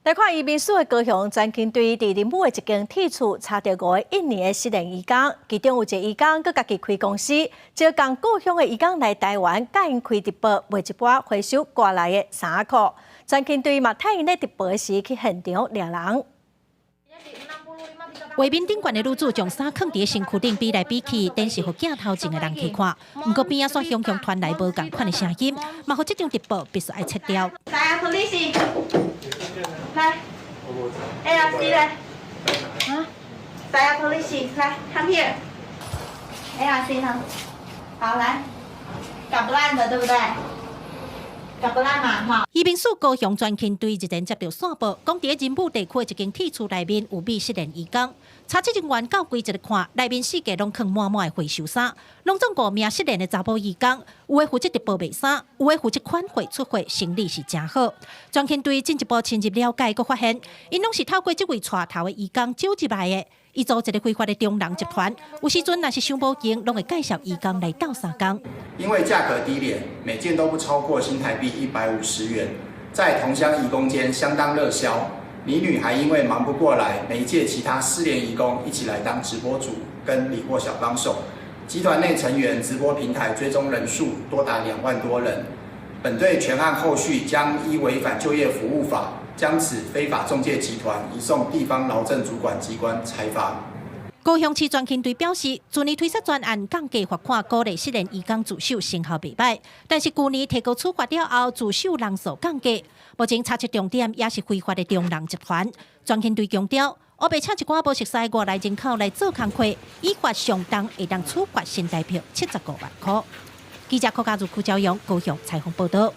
來看移民署的高雄專勤隊佇林武的一間鐵厝查著五个印尼的失聯移工，其中有一个移工閣家己開公司，招仝故鄉的移工來台灣，教𪜶開直播賣一寡回收割來的衫仔褲。專勤隊嘛趁𪜶咧直播時去現場掠人。畫面頂懸的女子將衫囥佇身軀頂比來比去，展示予鏡頭前的人客看。毋過邊仔煞雄雄傳來無仝款的聲音，嘛予這場直播必須愛切掉。來啊，polisi，來，ARC 來，啊，saya polisi，來，come here，ARC 呢？好，來，搞不爛的，對不對？搞不爛嘛，哈。移民署高雄專勤隊日前接著線報，講佇仁武地區的一間鐵厝內面有覓失聯移工，查緝人員到規一个看，內面四界攏囥滿滿的回收衫，攏總五名失聯的查某移工，有的負責直播賣衫，有的負責款貨出貨，生理是誠好。專勤隊進一步深入了解，閣發現，𪜶攏是透過這位帶頭的移工招入來的。伊組一个非法的中人集團，有時陣若是傷無閒，攏會介紹移工來鬥相共。因為價格低廉，每件都不超過新台幣150元，在同鄉移工間相當熱銷。李女還因為忙不過來，媒介其他失聯移工一起來當直播主跟理貨小幫手。集團內成員直播平台追蹤人數多達2萬多人。本隊全案後續將依違反就業服務法，將此非法中介集團移送地方勞政主管機關裁罰。高雄市專勤隊表示，去年推出專案降低罰款，鼓勵失聯移工自首成效袂䆀。但是舊年提高處罰了後，自首人數降低。目前查緝重點也是非法的中人集團。專勤隊強調，烏白請一寡無熟似外來人口來做工課，依法上重會當處罰新台幣75萬箍。記者柯家如、柯昭陽高雄採訪報道。